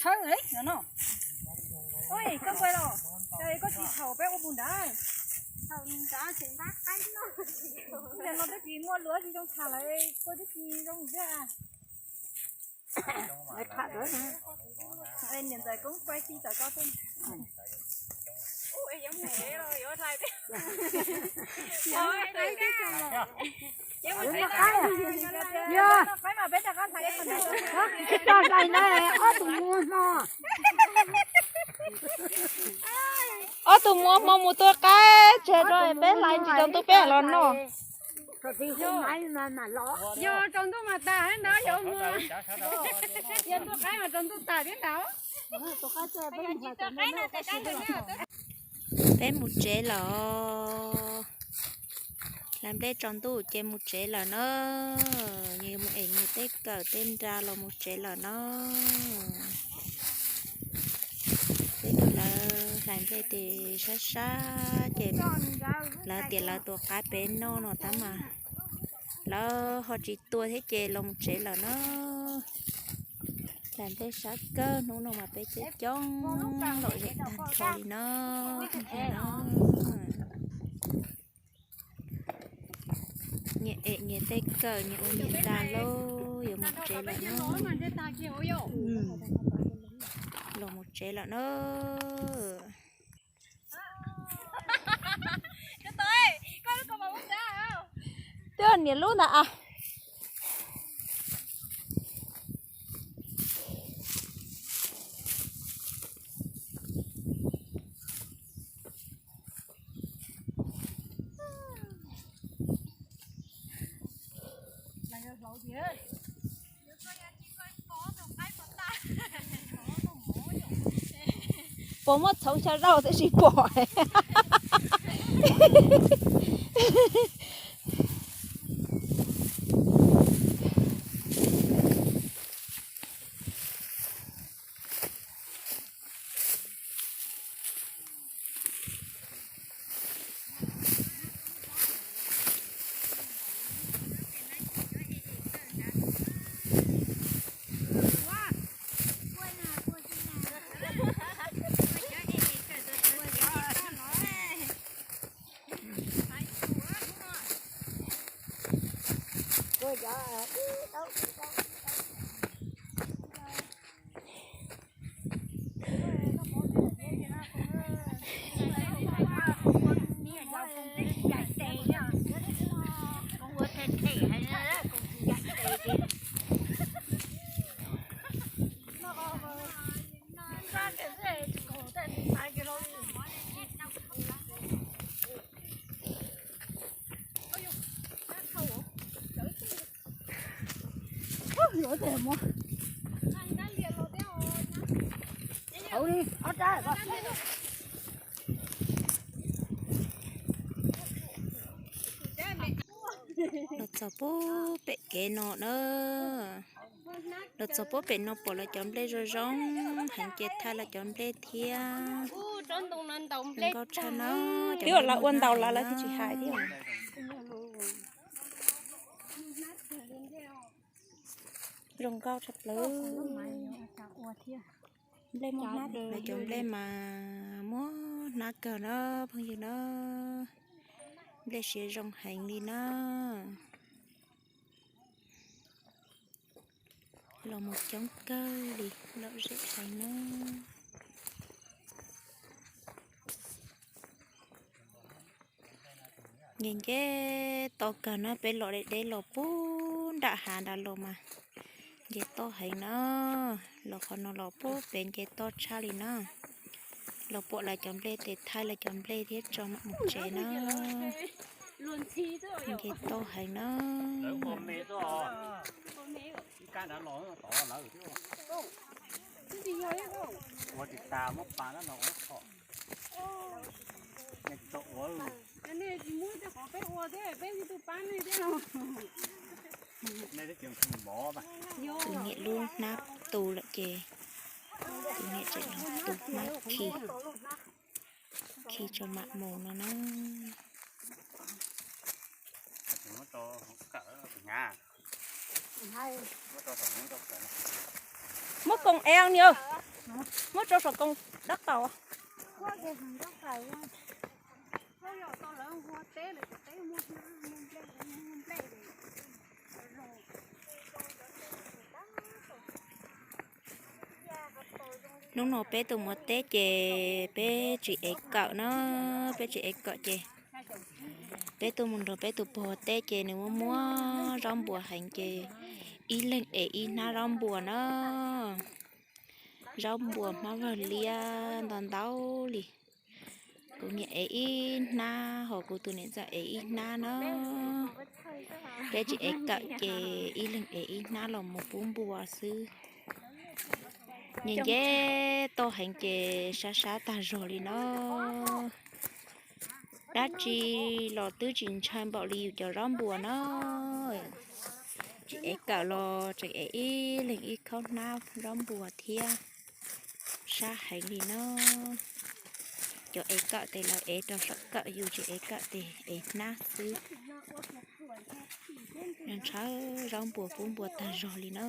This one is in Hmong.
Tshawb no no. Oj, koj nquag los, koj tsis thaum peb ua mus nrad. Thaum nrad tsis npab qaib no. Nim no twb tsis muaj luag tsis zoo tham lawm, koj twb tsis zoo thiab. Niam ntxawm koob kuaj tsis tawm koj tuaj. Yog, tsis tau hlais na, ob tug muaj hmo, ob tug muaj hmo mus tua qaib tseg rau peb hlais tsis tau ntuj peb los noj. Yog tsaus ntuj mas tas ntawd, yog mus, yog tua qaib mas tsaus ntuj tas thiab ntag. Peb mus tsev lawm. Hlais nplej tsaus ntuj ces mus tsev lawm na. Nyias mus ev nyias tej kawm tej nra los mus tsev lawm na. Peb tus lawv hlais nplej tes sab sab ces lawv tias lawv tua qaib peb noj no tab mas lawv ho tsis tua thiab ces los mus tsev lawm na. Hlais nplej sab kawg, hnub no mas peb coob coob lom zem tag nrho li na. Nyias ev nyias tej kawm, nyias ua nyias nra lauj, yuav mus tsev lawm na. Los mus tsev lawm na. Twb niam lub ntawd a. Puas muaj txhoov xya zaug twb tsis pom. Los txog puag pem kev no na. Los txog puag pem no pom lawv cov nplej zoo zoo heev ces thaij lawv cov nplej thiab. Zoo nkauj tshaj na. Twb los ua ntaus los lawv thiaj tsis hais thiab. Zoo nkauj tshaj plaws. Lawv cov nplej mas muaj hnab kawg na phooj ywg na. Nplej siav zoo heev li na. Los mus coob kawg li, lom zem heev na. Nce nce to kawg na, peb los deb deb los puag nram hav nrad los mas nce toj heev na. Los qhov no los puag pem nce toj tshaj li na. Los pom lawv cov nplej tes thaij lawv cov nplej thiab tso mam mus tsev na. Nce toj heev na. Tus niam lub hnab tu lawm ces tus niam tseem los tu hnab khi, khi tso mam mus no na. Muab koom ev ni os. Muab rau saum koos dab qaum. Hnub no peb tuaj mus ua teb ces peb tsis ev kawm na, peb tsis ev kawm ces peb tuaj mus nrog peb tus pog ua teb ces nws muab muab zaub npua heev ces ib leeg ev ib hnab zaub npua na. Zaub npua hmab vag liab ntau ntau li. Kuv niam ev ib hnab, ho kuv tus niam ntxawm ev ib hnab na. Peb tsis ev kawm ces ib leeg ev ib hnab los mus pub npua xwb. Nyias nce toj heev ces sab sab tag zog li na. Dab tsi los twb tsis ntshaw npaum li yus cov zaub npua na. Tsis ev kawm los tseem ev ib leeg ib khaub hnab zaub npua thiab, sab heev li na. Cov ev kawm tes lawv ev rau saum kawm, yus tsis ev kawm tes ev hnab xwb. Ntshaw zaub npua pub npua tag zog li na.